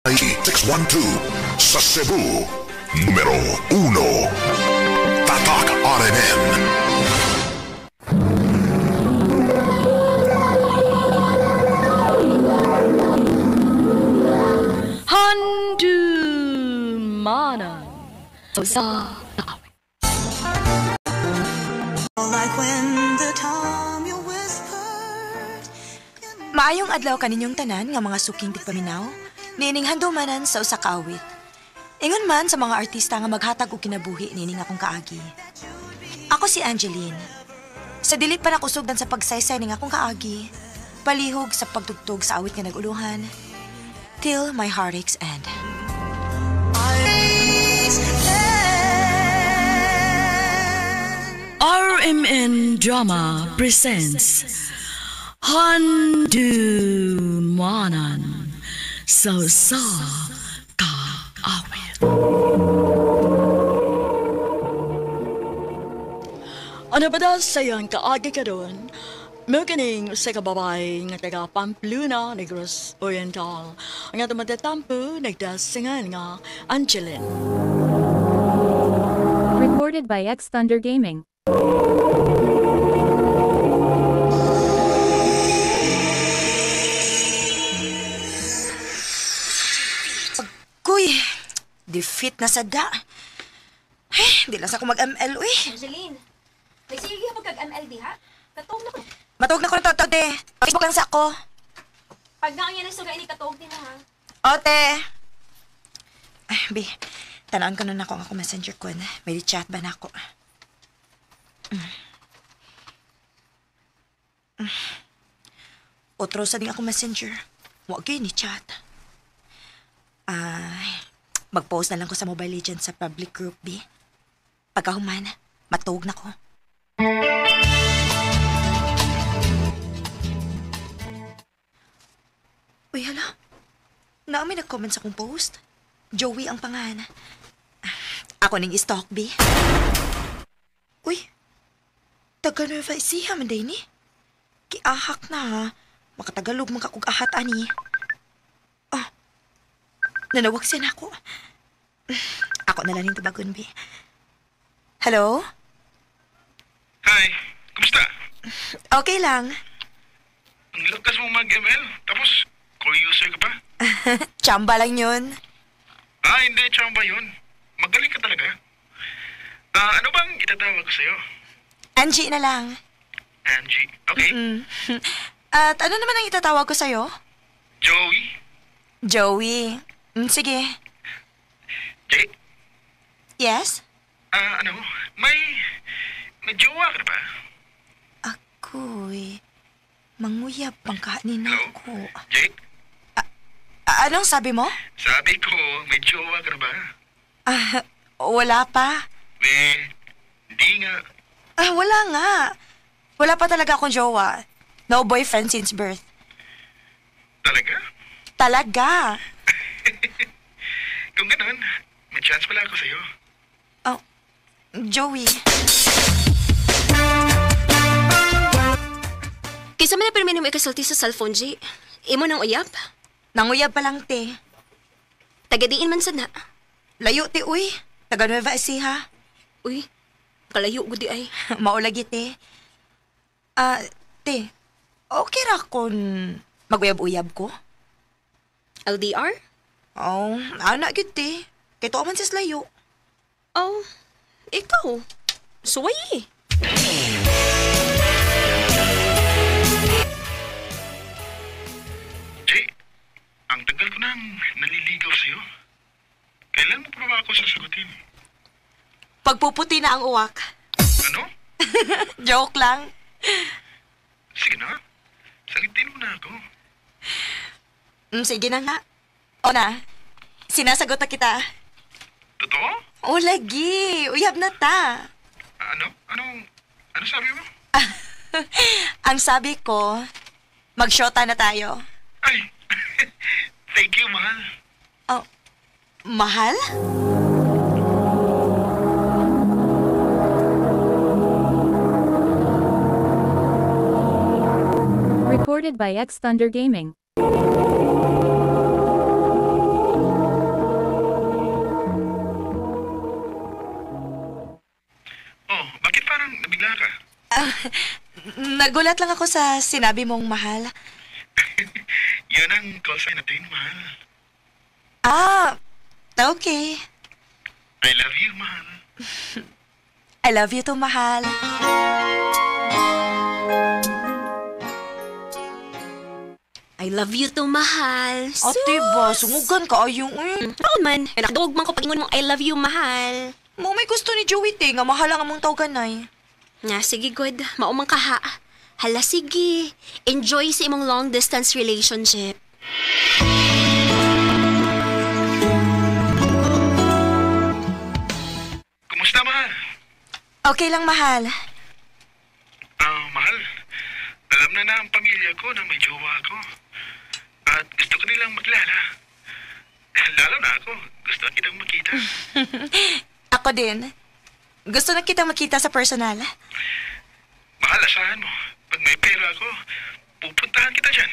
612 sa Cebu, numero 1. Tatak RMN. Handumanan sa Like when the time you whispered Maayong adlaw kaninyong tanan nga mga suking tigpaminaw, niining handumanan sa usa ka awit. Ingon man sa mga artista nga maghatag og kinabuhi niining akong kaagi. Ako si Angeline. Sa dili pa nakusugdan sa pagsaysay ning akong kaagi, palihog sa pagtugtog sa awit nga naguluhan, till my heartaches end. RMN Drama presents Handumanan sa usa ka awit. Ano ba da sayang kaagi karon? Mao kining usa ka babae nga taga Pamplona, Negros Oriental. Ang atong matatampo nagdasingan nga Angeline. Recorded by X Thunder Gaming. Kuy, defeat na sa da. Eh, di lang sa ako mag-ML, uy. Angeline, nagsige ka pagkag-ML diha? Katong na ko. Matug na ko na to, te. Facebook lang sa ako. Pag naanya ng suga ini katuog din ha. O, te. Ay, bi, tanaan ko na nako ang ako messenger ko. May chat ba na ako? Otro sa ding ako messenger. Wa gyud ni chat. Ay, mag-post na lang ko sa Mobile Legends sa public group, bi. Pagkahuman, matuog na ko. Uy, hala. Naa may nag-comment sa akong post. Joey ang pangan. Ako ning i-stalk, bi. Uy, taga Nueva Ecija man day ni. Kiahak na ha. Makatagalog man ka kog ahat ani. Ah, nanawag siya na ako. Ako na lang yung tubagon, bi. Hello? Hi, kumusta? Okay lang. Ang lakas mo mag-ML, tapos core user ka pa? Chamba lang yun. Ah, hindi, chamba yun. Magaling ka talaga. Ah, ano bang itatawag ko sa'yo? Angie na lang. Angie, okay. At ano naman ang itatawag ko sa'yo? Joey? Joey. Sige. Jay? Yes? Ah, ano? May jowa ka na ba? Ako'y manguyab pang kanin Hello? ako. Jake? Anong sabi mo? Sabi ko, may jowa ka na ba? Ah, wala pa. Eh, hindi nga. Ah, wala nga. Wala pa talaga akong jowa. No boyfriend since birth. Talaga? Talaga. Kung ganun, may chance pala ako sa'yo. Oh, Joey. Kaysa man na pirmi nimo ikasulti sa cellphone, G. Imo nang uyab. Nanguyab pa lang, te. Tagadiin man sad na. Layo, te, uy. Taga Nueva Ecija. Uy, kalayo gudi ay. Maulagi, te. Ah, te. Okay ra kung maguyab-uyab ko? LDR? Oh, ana gyud te. Kay tuwa man siya sa layo. Oh, ikaw. Suway eh. Jay, ang tagal ko nang naliligaw sa'yo. Kailan mo pa ba ako sasagutin? Pagpuputi na ang uwak. Ano? Joke lang. Sige na. Sagutin mo na ako. Sige na nga. O na, sinasagot na kita. Totoo? O lagi, uyab na ta. Ano? Anong... Ano sabi mo? Ang sabi ko, magshota na tayo. Ay! Thank you, mahal. Oh, mahal? Recorded by X Thunder Gaming. Nagulat lang ako sa sinabi mong mahal. Yun ang call sign natin, mahal. Ah, okay. I love you, mahal. I love you too, mahal. I love you too, mahal. Ate ba, sungugan ka ayong eh. Taon man, nakadog man ko pag-ingon mong I love you, mahal. Mo may gusto ni Joey te, nga mahal ang among tawganay. Nga, sige, good. Maumang ka ha. Hala, sige. Enjoy sa imong long distance relationship. Kumusta, mahal? Okay lang, mahal. Mahal, alam na ang pamilya ko na may jowa ako. At gusto ko nilang makilala. Lalo na ako, gusto kitang makita. Ako din. Gusto na kitang makita sa personal. Mahal, asahan mo. Pag may pera ako, pupuntahan kita dyan.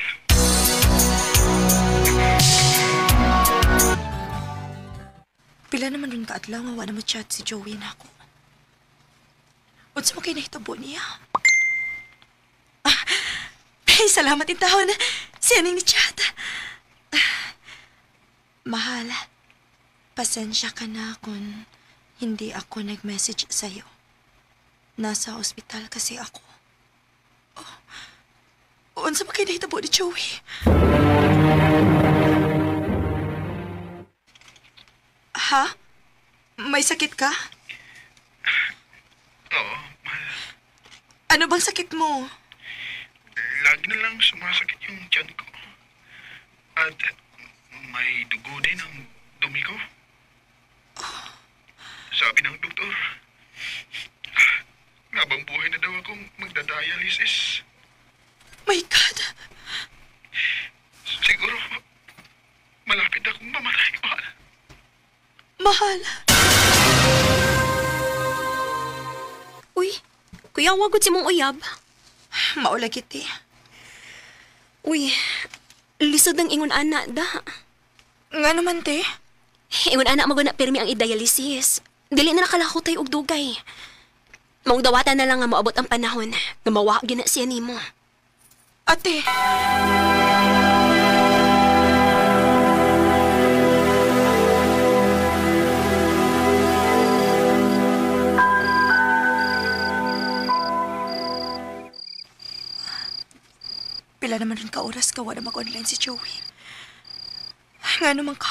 Pila naman rin kaadlaw nga wala mo chat si Joey na ako. Unsa mo kay nahitabo niya? Ah, hey, salamat intawon. Siya ning ni chat. Mahal, pasensya ka na kung hindi ako nag-message sa'yo. Nasa ospital kasi ako. Oh, unsa mo kay nahitabo ni Joey? Ha? May sakit ka? Oo, mahal. Ano bang sakit mo? Lagi na lang sumasakit yung tiyan ko. At may dugo din ang dumi ko. Sabi ng doktor, habang buhay na daw akong magdadialysis. My God! Siguro, malapit akong mamatay, mahal. Mahal! Uy, kuya, wagod si mong uyab. Maulagit eh. Uy, lisod ang ingon ana, da. Nga naman, te. Ingon ana, maguna pirmi ang i-dialysis. Dili na nakalako tayo og dugay. Maong dawatan na lang nga moabot ang panahon nga mawa gina siya nimo. Ate! Pila naman rin ka oras ka wala mag-online si Joey. Nga naman ka.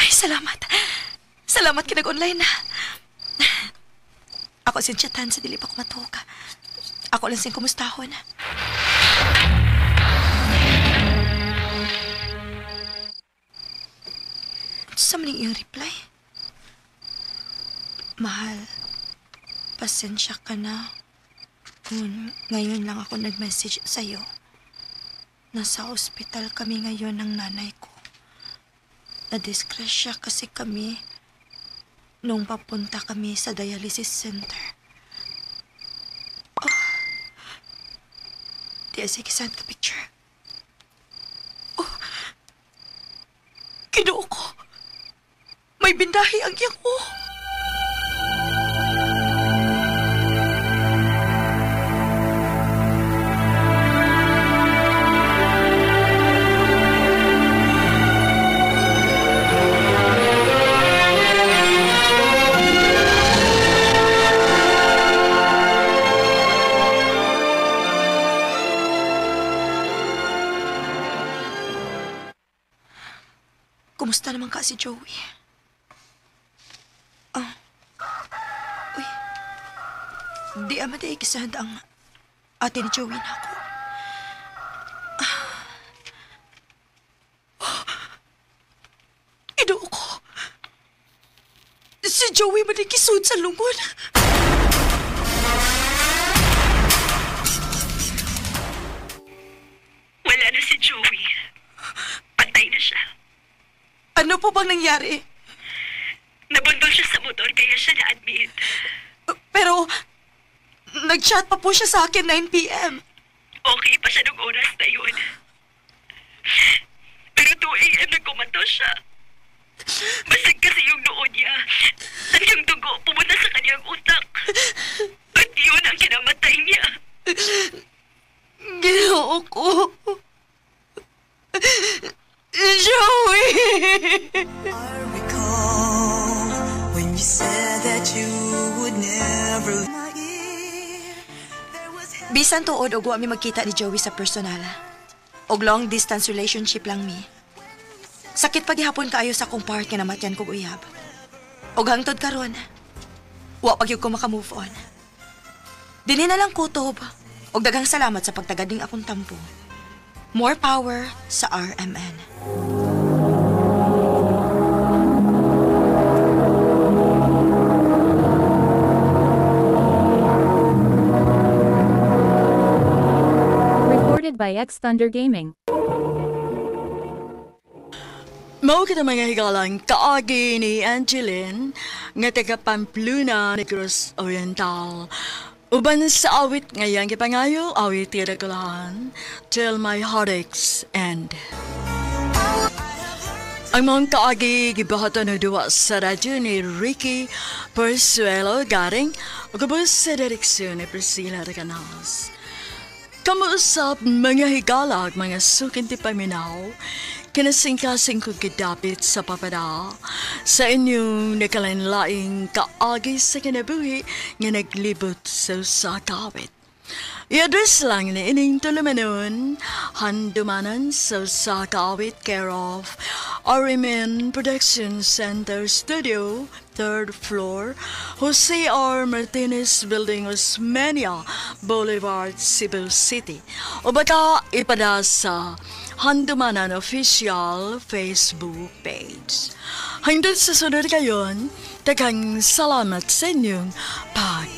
Ay, salamat. Salamat ka nag-online na. Ako sinchatan sa dili pa ko matuog. Ako lang siyang kumustahon. Sa maning iyong reply? Mahal, pasensya ka na. Kung ngayon lang ako nag-message sa'yo. Nasa ospital kami ngayon ng nanay ko. Na-disgrasya kasi kami nung papunta kami sa dialysis center. Oh. Di sige, send ka picture. Oh. Kinuo ko. May bindahi ang iyang oh. Kumusta naman ka si Joey? Oh. Uy. Di ama di ikisand ang ate ni Joey na ako. Oh. Inoo ko. Si Joey man ikisud sa lungon. Wala na si Joey. Patay na siya. Ano po bang nangyari? Nabundol siya sa motor kaya siya na-admit. Pero, nag-chat pa po siya sa akin 9 p.m. Okay pa siya nung oras na yun. Pero 2 a.m. nagkumato siya. Basag kasi yung noo niya. At yung dugo pumunta sa kanyang utak. I recall when you said that you would never my ear. There was Bisan tuod og wa mi magkita ni Joey sa personal. Og long distance relationship lang mi. Sakit pagihapon kaayo sa akong part nga namatyan kog uyab. Og hangtod karon, wa pa gyud ko maka-move on. Dinhi na lang kutob. Og daghang salamat sa pagtagad ning akong tampo. More power sa RMN. Recorded by X Thunder Gaming. Mao kita mga higalang kaagi ni Angeline nga taga Pamplona, Negros Oriental. Uban sa awit ngayang gipangayo, awit tira kulahan, Till My Heartaches End. Ang mga kaagi gibuhaton og duwa sa radyo ni Ricky Persuelo Garing ug ubos sa direksyon ni Priscilla Recanas. Kamuusap mga higala ug mga sukin ti paminaw, kinasingkasing ko gidapit sa papada sa inyong nakalainlaing kaagi sa kinabuhi nga naglibot sa usa ka awit. I-address lang ni ining tulumanon, handumanan sa usa ka awit, care of RMN Production Center Studio, 3rd floor, Jose R. Martinez Building, Osmeña Boulevard, Cebu City. O baka ipada sa Handumanan Official Facebook page. Hanggang sa sunod kayon, daghang salamat sa inyong pag